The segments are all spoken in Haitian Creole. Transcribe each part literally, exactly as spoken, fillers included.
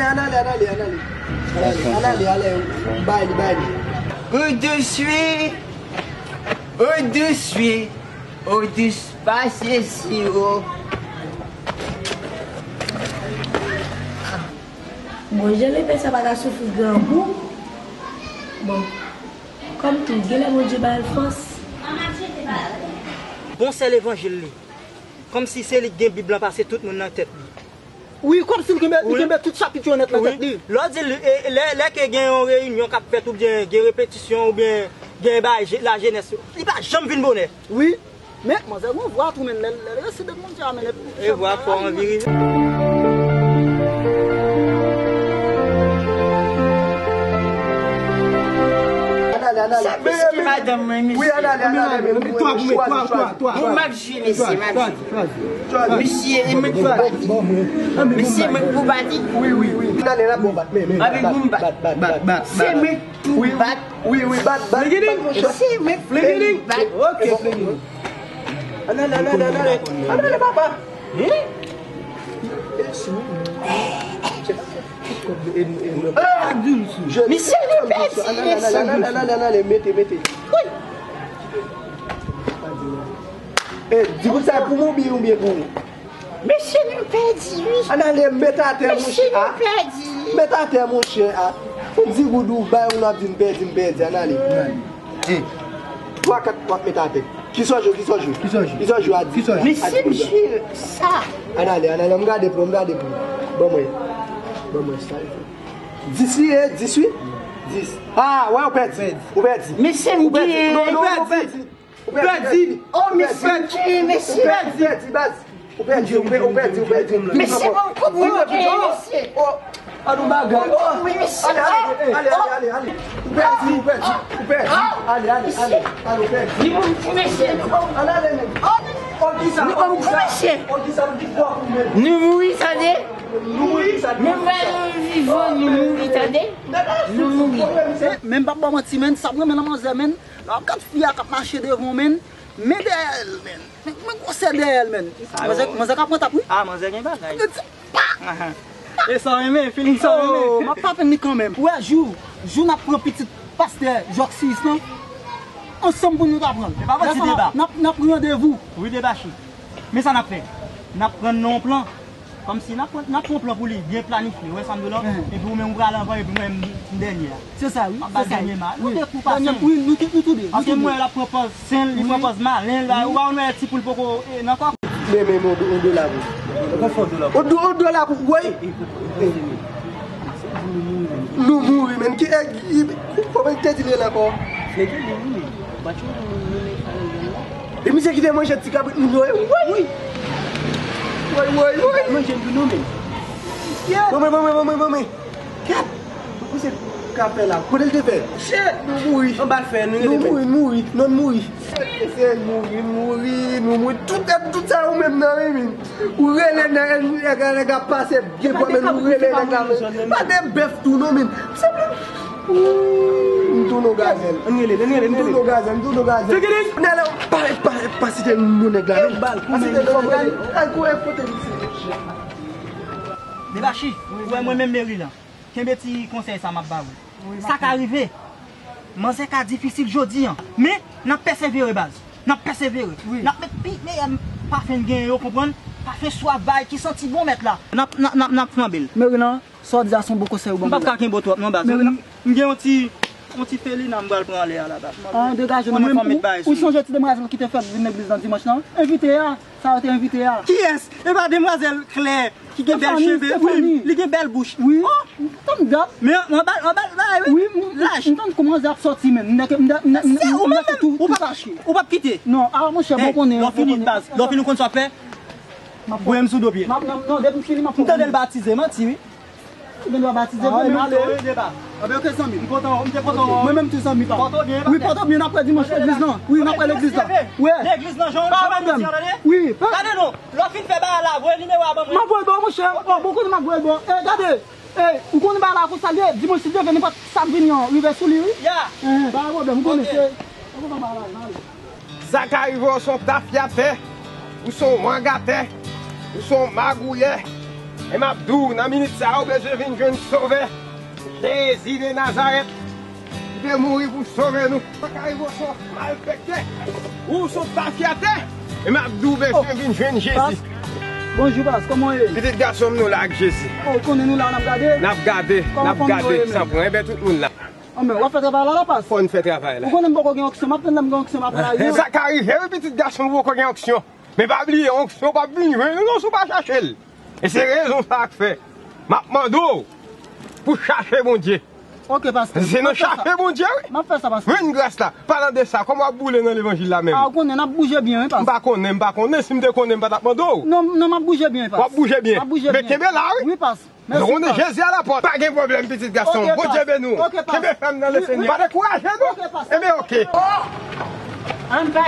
Ann ale, ann ale, ann ale. Ann ale, ann ale, ale, bay li, bay li. Ou dous wi, ou dous wi, ou dous pase siwo. Bon, jan lepè sa pa ka soufri grangou. Bon, kòm tou, genlè Bondye ba l fòs. Bon, se levanjil li. Kòmsi se li k gen Bib lan pase tout moun nan tèt li. Wi, kòmsi li kenbe, li kenbe tout chapit yo nèt nan tèt li. Lè w di l, e, lè, lè ke gen yon reyinyon k ap fèt oubyen gen repetisyon oubyen gen bagay je-, lajenès, li pa janm vin bonè. Wi, men manzè gon vwa tou, men lè, lè l resi de moun sa, men lè. E vwa fò anvi rive. Ann ale, ann ale. Sa piske madanm mwen, mesye. Wi, ann ale, ann ale, men mwen chwazi, chwazi. Bon, m ap jwe, mesye, m ap jwe. Mesye, e mwen k pou pati. Mesye, mwen k pou pati. Wi, wi, wi. Ann ale, n ap bon bat, men, men. Ann bon bat. Bat, bat, bat, bat. Se mwen k pou bat. Wi, wi, bat, bat, bat, mon chè. Se mwen k pou bat. Ok, flegede. Ann ale, ann ale, ann ale. Ann ale, papa. Mesye, nou pèdi, mesye. Ann ale, mete, mete. Wi. E, di pou sa pou mwen oubyen, oubyen pou ou? Mesye, nou pèdi, wi. Ann ale, met atè, monchè. Mesye, nou pèdi. Met atè, monchè, a. Ou di goud ou bay, ou n ap di n pèdi, n pèdi. Ann ale. Twa kat w ap met atè. Kisa w jwe, kisa w jwe? Kisa w jwe? Kisa w jwe a di? Mesye, m jwe sa. Ann ale, ann ale, m gade pou, m gade pou. Ban mwen. Ban mwen sa. Dis wi, e, dis wi. Dis. A, wè, ou pèdi. Ou pèdi. Mesye, m genyen. Non, non, ou pèdi. Ou pèdi. Oh, mesye, mesye. Ou pèdi, baz. Ou pèdi, ou pèdi, ou pèdi. Mesye, bon, kòb mwen genyen, mesye. Oh, an nou bagay. Oh, mesye. Ale, ale, ale, ale, ale. Ou pèdi, ou pèdi, ou pèdi. Ale, ale, ale. Ale, ou pèdi. Ni bon, mesye. Ann ale, men. Oh, kisa? Ni bon, mesye. Oh, kisa? Nou mouri, tande. Nou mouri, tande. Menm lè nou vivan, nou mouri, tande. Nou mouri. Men, men m p ap ba w manti, men sa m renmen nan manzè, men. Lè w ap gad fi a k ap mache devan w, men, men dèyè l, men. Men, men gwosè dèyè l, men. Manzè, manzè ka pran tap, wi. A, manzè gen bagay. Li di, pa! E sa w renmen, feeling sa w renmen. Oh, m ap tape li kanmenm. Ou wè, jou, jou n ap pran pitit pastè Jòksiyis lan, ansanm pou nou ta pran l. E pa manti, Deba. N ap, n ap pran randevou. Wi, Deba chi. Men sa n ap fè? N ap pran nan yon plan. Kòmsi n ap pran, n ap pran plan pou li, byen planifye, ou wè sa m di w la? Epi ou menm ou prale anvan, epi mwen m, m dènye a. Se sa, wi. M ap ba l dènye ma. Nou de kou pase. Wi, nou tou, nou tou de. Paske m wè l ap pran pòz sen l, li pran pòz malen l, ou pa wè ti poul poko, e, nan kò. Men, men, men, on dola pou. On dola pou, woy. Nou mouri, men. Ki, e, ki, kòman te di l ankò? E misye ki te manje ti kabrit moun yo, e, woy! Woy, woy, woy! Manje l tou non, men. Bon, men, bon, men, bon, men, bon, men. Kèt! Misye ka fè la. Kote l te fè? Shit, nou mouri. Anba l fè, nou rete fè. Nou mouri, mouri. Non, mouri. Se mouri, mouri, nou mouri. Tout, tout sa ou menm nan, wi, men. Ou rele nèg, nèg, nèg ap pase byen pwòp, men ou rele nèg la, men. Pa de bèf tou non, men. Se pou, m tounen w gazèl. Ann rele, ann rele, ann rele. M tounen w gazèl, m tounen w gazèl. Nèg la, pa, pa, pa site non nèg la, men. Pa site non nèg la, men. Al kouri kote misye. Debachi, ou wè mwen menm meri lan. Kenbe ti konsèy sa m ap ba ou. Sa ka rive. Manzè ka difisil jodi an. Men, n ap pèsevere, baz. N ap pèsevere. Wi. N ap met pi meyè pafen n genyen yo, konprann? Pafen swavay ki santi bon mèt la. N ap, n ap, n ap, n ap flanbe l. Meri lan, sa w di a se yon bon konsèy ou ban m la. M p ap ka kenbe w twòp non, baz. Meri lan. M gen yon ti, yon ti felina m pral pran anlè a la, baz. An, degaje nou. Ou sonje ti demwazèl ki te fèt vin legliz lan dimanch lan? Envite a. Sa yo te envite a. Kiyès? E pa demwazèl klè ki gen bèl cheve? Wi, li gen bèl bouch. Wi. Oh! Tann dat. Men, mwen ba l, mwen ba l bagay, wi. Wi, m, m, laj. M tann kòman zè ap sòti, men. M nèke, m, m, m, m nèke tou, tou fache. Ou p ap kite. Non, a, monchè, bon konnen, lè w fini, baz, lè w fini, ou konn sa w ap fè? Voye m sou do pye. M ap, non, non, depi m fini, m ap. M tande l batize, manti, wi. Ou gen dwa batize vre, men ale. Anben, ok, zanmi. M kontan, m te kontan. Mwen menm tou, zanmi pa m. Pòte w byen, wi, pòte w byen, n ap wè dimanch legliz lan. Wi, n ap wè legliz lan. Wi. Legliz lan, jan, jan w di a, tande? Wi, pa. Gade non, lè w fin fè bagay la, voye nimewo a ban mwen. M ap voye l ba w, monchè. Oh, bon kote m ap voye l ba w. Eh, gade. Eh, ou konnen bagay la konsa l ye, dimanch si Dye vle, nenpòt sa k vini an, rive sou li, wi. Ya. Eh, pa gen pwoblèm, ou konnen se, ou konnen bagay la, n ale. Sa ka rive w se yon tafyatè, ou se yon mangatè, ou se yon magouyè. E m ap di w, nan minit sa a, ou bezwen vin jwenn Sovè, Jezi de Nazarèt, ki te mouri pou sove nou. Pa ka rive w se yon malfektè, ou se yon tafyatè. E m ap di w, ou bezwen vin jwenn Jezi. Pas, bonjou, Pas, kòman w ye? Pitit gason m, nou la ak Jezi. O, ou konnen nou la, n ap gade. N ap gade, n ap gade, san pran. Enben, tout moun la. Anben, w ap fè travay la, la, Pas? Fò n fè travay la. Ou konnen m poko gen onksyon, m ap tann lè m gen onksyon, m ap rayi w. Sa ka rive, wi, pitit gason m, ou poko gen onksyon. Men pa bliye, onksyon p ap vin jwenn ou non si w pa chache l. E se rezon sa a k fè m ap mande w pou chache Bondye. Ok, pastè. Se nan chache Bondye, wi. M ap fè sa, pastè. Jwenn gras la. Palan de sa, kòman w ap boule nan levanjil la menm? A, ou konnen, n ap bouje byen, wi, pastè. M pa konnen, m pa konnen. Si m te konnen, m pa t ap mande w. Non, non, m ap bouje byen, pastè. W ap bouje byen. M ap bouje byen. Men kenbe la, wi. Wi, pastè. Mèsi, Pas. Jezi a la pòt. Pa gen pwoblèm, pitit gason. Ok, Bondye beni w. Ok, Pas. Kenbe fèm nan Lesenyè. Pa dekouraje nou. Ok, Pas. Enben, ok. Anba,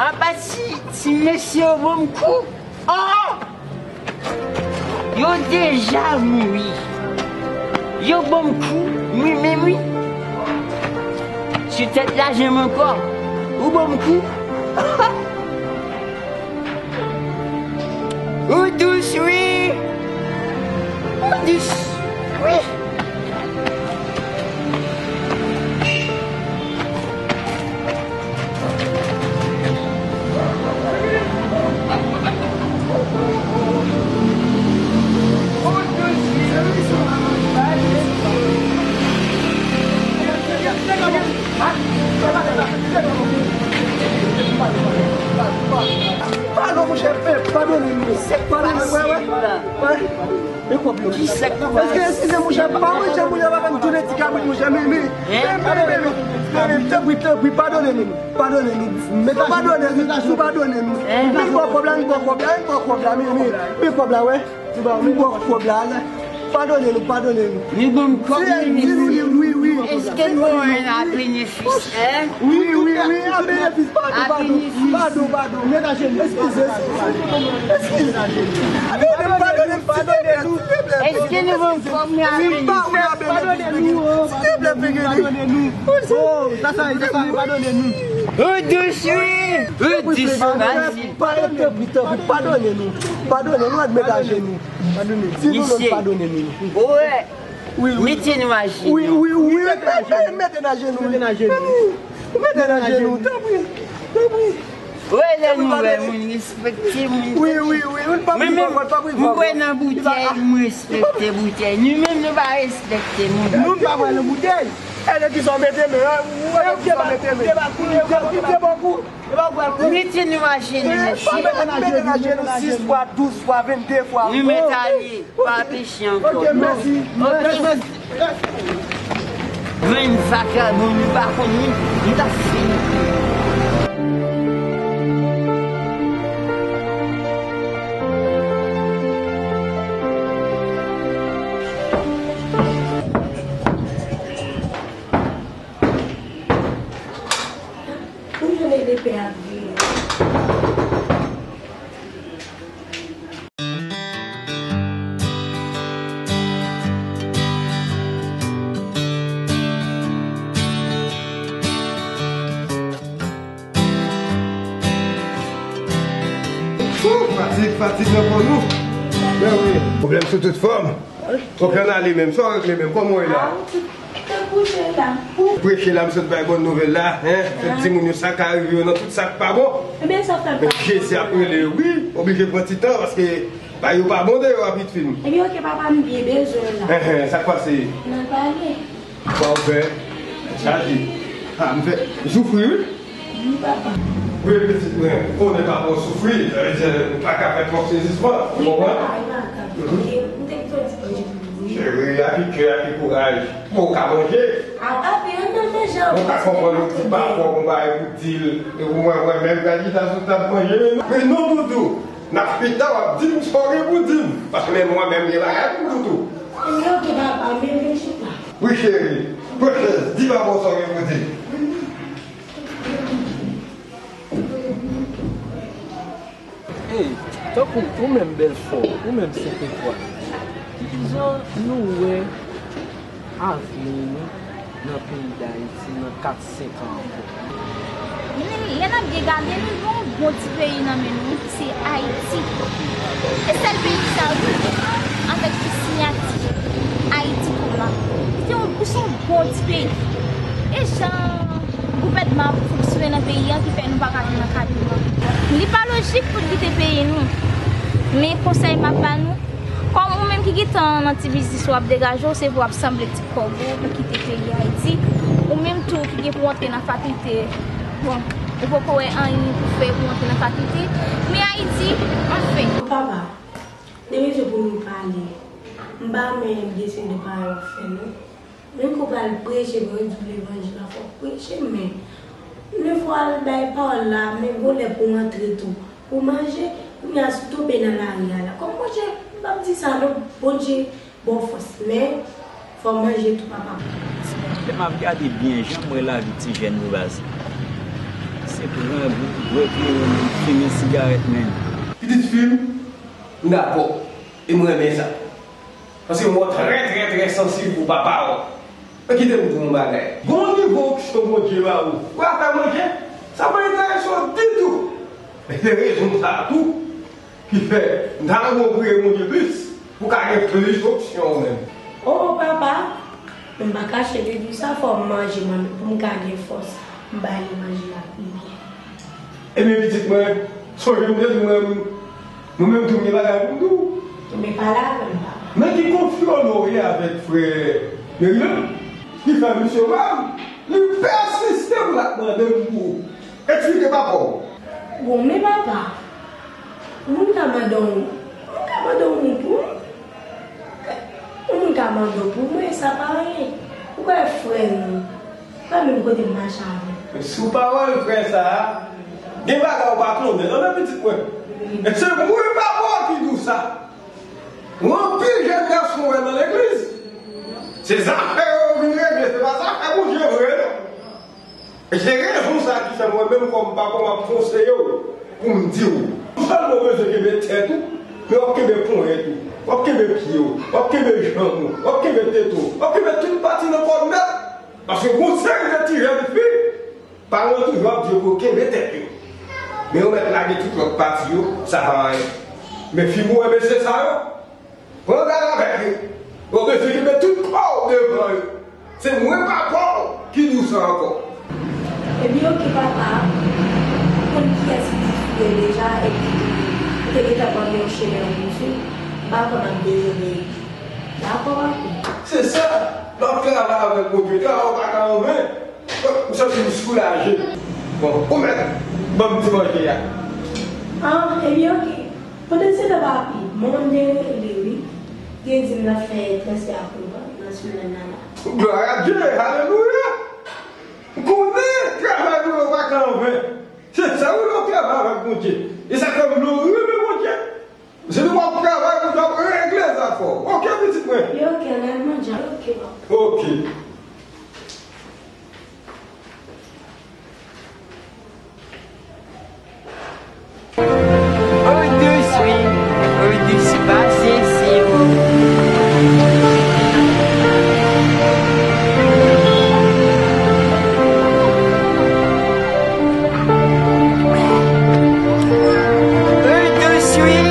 anba ti, ti mesye yo ban m kou. Oh! Yo deja mouri. Yo ban m kou, mwen menm wi. Sou tèt lajan m ankò. Ou ban m kou. Ou dous wi. Ou dous wi. Padon, monchè, padone nou. Padone, wè, wè. Wè. Men kòb yo. Èske, eskize, monchè, pa manje, monchè, pa fè m tounen ti kabrit, monchè, men, men, men, men, men, men, men, tanpri, tanpri, padone nou, padone nou, padone nou, nou padone nou. Men kòb la, men kòb la, men kòb la, men, men, men kòb la, wè. Men kòb la, la. Padone nou, padone nou. Li ban m kòb, li, li, li, wi, wi. Èske nou wè a benefis, en? Wi, wi, wi, a benefis, padon, padon, padon, padon, men ajenou, eskize, eskize, eskize. Padone m, padone m, padone nou. Èske nou ban m kòb mwen a benefis? Padone nou, padone nou, padone nou. Oh, sa sa, sa sa, padone nou. Ou dous wi. Ou dous, fasil. Padone, tanpri, tanpri, padone nou. Padone nou, admet ajenou. Padone. Si nou non, padone nou. Wi. Wi, wi. Mete nou ajenou. Wi, wi, wi, mete, mete, mete n ajenou. Mete n ajenou. Mete n ajenou, tanpri, tanpri. Wè lè nou wè moun respekte moun. Wi, wi, wi, wi, pa pran kòb, pa pran kòb. Mwen menm, m bwè nan boutèy, m respekte boutèy. Nou menm, nou pa respekte moun. Nou pa bwè nan boutèy. E de kisa w mete men, ou wè de kisa w mete men. Ou te ba kou, ou te ba kou. Mete nou ajenou, mesye. Mete n ajenou sis fwa, douz fwa, vennde fwa. Nou mèt ale, pa peche ankò. Ok, mèsi. Ok. Mèsi. Grenn vakabon, nou pa konn nou, nou t ap fini. Pou jounen de pè ap vini. Fatig, fatig nan kò nou. Men wi, pwoblèm sou tout fòm. Ok, ann ale menm. Sa w regle menm? Kòman w ye la? A, ou tout te kouche la. Ou preche la, m sot bay bòn nouvèl la, en? Fè timoun yo sa ka rive yo nan tout sa k pa bon. Ebyen, sa fè pa. Men Jezi ap rele yo, wi. Oblije pran ti tan, paske bagay yo pa bon deyò a, pitit fi m. Ebyen, ok, papa, m byen bezwen w la. Enhen, sa k pase? N a pale. Sa w fè? Chaje. A, m fè soufri, wi. Wi, pitit mwen, konnen papa w soufri, sa vle di, ou pa ka fè twòp sezisman, ou konprann? Cheri, ak ki kè, ak ki kouraj, pou w ka manje. Ou ka konprann, ou di pa fò, bon bagay pou di l, e pou mwen, mwen menm, gade kisa sou tab manje, men non, doudou, n ap chita, w ap di m sa w gen pou di m, paske menm mwen menm, gen bagay pou m di w tou. Wi, cheri, pran chèz, di papa w sa w gen pou di l. Ey, tankou ou menm Bèlfò, ou menm Sentepwa, kijan nou wè avni nou nan peyi Dayiti nan kat, senk an ankò? Men, lè n ap byen gade, nou gen yon bon ti peyi nan men nou, se Ayiti. E sèl peyi sa, wi. Avèk tout siyati Ayiti tou la. Se yon, se yon bon ti peyi. E jan gouvènman ap fonksyone nan peyi an ki fè nou pa ka jwenn ankadreman. Li pa lojik pou n kite peyi nou. Men konsèy m ap ba nou, kòm ou menm ki gentan nan ti biznis ou ap degaje w, se pou w ap sanble ti kòb ou pou kite peyi Ayiti. Ou menm tou ki gen pou w antre nan fakilte, bon, ou poko wè anyen pou fè pou w antre nan fakilte. Men Ayiti, anfen. Papa, li bezwen pou nou pale. M pa renmen deside pawòl w ap fè non. Menm ke w pral preche, Bondye di w levanjil la, fò w preche, men lè fò w al bay pawòl la, men gon lè pou w antre tou, pou w manje, kounye a si w tonbe nan lari a la. Kòm Bondye, m p ap di sa non, Bondye ba w fòs, men fò w manje tou, papa. Lè m ap gade byen, jan m wè lavi ti jèn yo baz, se pran, bwè kleren, fimen sigarèt menm. Pitit fi m, m dakò, e m renmen sa. Paske m wè w trè, trè, trè sansib pou papa w. Men kite m di w yon bagay. Gon nivo onksyon Bondye ba ou. Ou ka fè manje, sa pa enterese w ditou. E se rezon sa a tou ki fè m ta renmen w priye Bondye plis pou w ka gen plis onksyon ou menm. O papa, men m pa kache li di w sa, fò m manje mwen pou m ka gen fòs. M bay li manje la pi byen. Ebyen pitit mwen, sonje m te di w mwen, nou menm tou m gen bagay pou m di w. Men pale avè m papa. Men ki konfyòl ou ye avèk frè Merian ki fè misye wè m, li pèsiste pou l ap mande m pou eksplike papa w. Bon, men papa, moun ka mande w, moun ka mande w moun pou mwen. Yon moun ka mande w pou mwen, sa pa anyen. Ou kwè frè nou pa menm kote m mache avè l. Men sou pawòl frè sa a, gen bagay ou pa konnen non, men pitit mwen. E se mwen papa w ki di w sa. Ou anpil jèn gason wè nan legliz. Se zafè yo vin regle, se pa zafè Bondye vre non. E se rezon sa ki fè mwen menm kòm papa w m ap konseye w pou m di w. Non sèlman w bezwen kenbe tèt ou, men w ap kenbe ponyèt ou, w ap kenbe pye w, w ap kenbe janm ou, w ap kenbe tete w, w ap kenbe tout pati nan kò w nèt. Paske gon seri de ti jèn fi, paran yo toujou ap di yo pou yo kenbe tèt yo. Men yo mèt lage tout lòt pati yo, sa pa anyen. Men figi w wè mesye sa yo, pran gad avèk yo. Yo bezwen kenbe tout kò w devan yo. Se mwen papa w ki di w sa ankò. Ebyen oke papa, ou konn kiyès ki sou yo deja epi ou te gentan mande yon chemen pou m swiv, m pa konn ap dezole epi. Dakò papa. Se sa, lè w ap travay avèk Bondye, travay ou pa ka anven. M santi m soulaje. Bon, ou mèt ban m ti manje a. Ah, ebyen oke. Pandan se tan papi, manman m te rele wi. Li te di m l ap fè transfè a pou nou nan semèn nan la. Glwa a Dye, alelouya! M konnen travay nou yo pa ka anven. Se sa wi lè w travay avèk Bondye. E sa fè m lè w renmen Bondye. Se nou w ap travay pou w ap regle zafè w. Oke pitit mwen? Wi oke, ann al manje. Oke papa. Oke. Ou dous wi, ou dous pase siwo. Ou dous wi,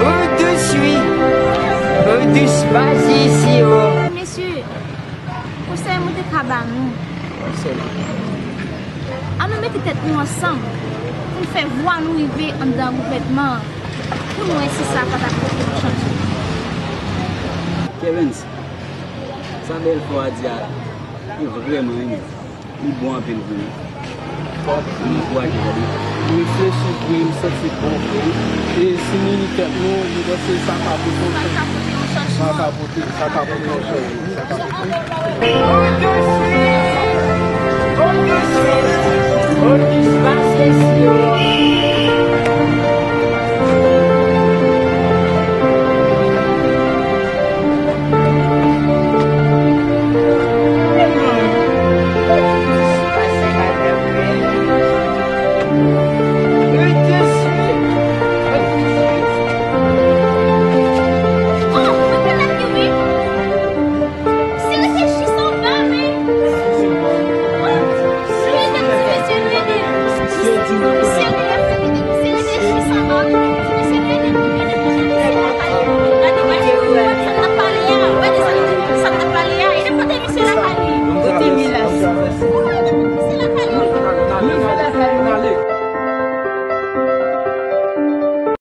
ou dous wi, ou dous pase siwo. Mesye, konsèy mwen te ka ba nou. Ann nou mete tèt nou ansanm pou n fè vwa nou rive anndan gouvènman an, pou n wè si sa pa ta pote yon chanjman. Kerens, sa bèlfè w a di a, li vrèman renmen. Li bon anpil vre wi. Fòk nou ankouraje tande. M reflechi vre, m santi bon vre. E si nou ini tèt nou, m panse sa ka pote yon chanjman. Sa ka pote, sa ka pote yon chanjman. Sa ka pote.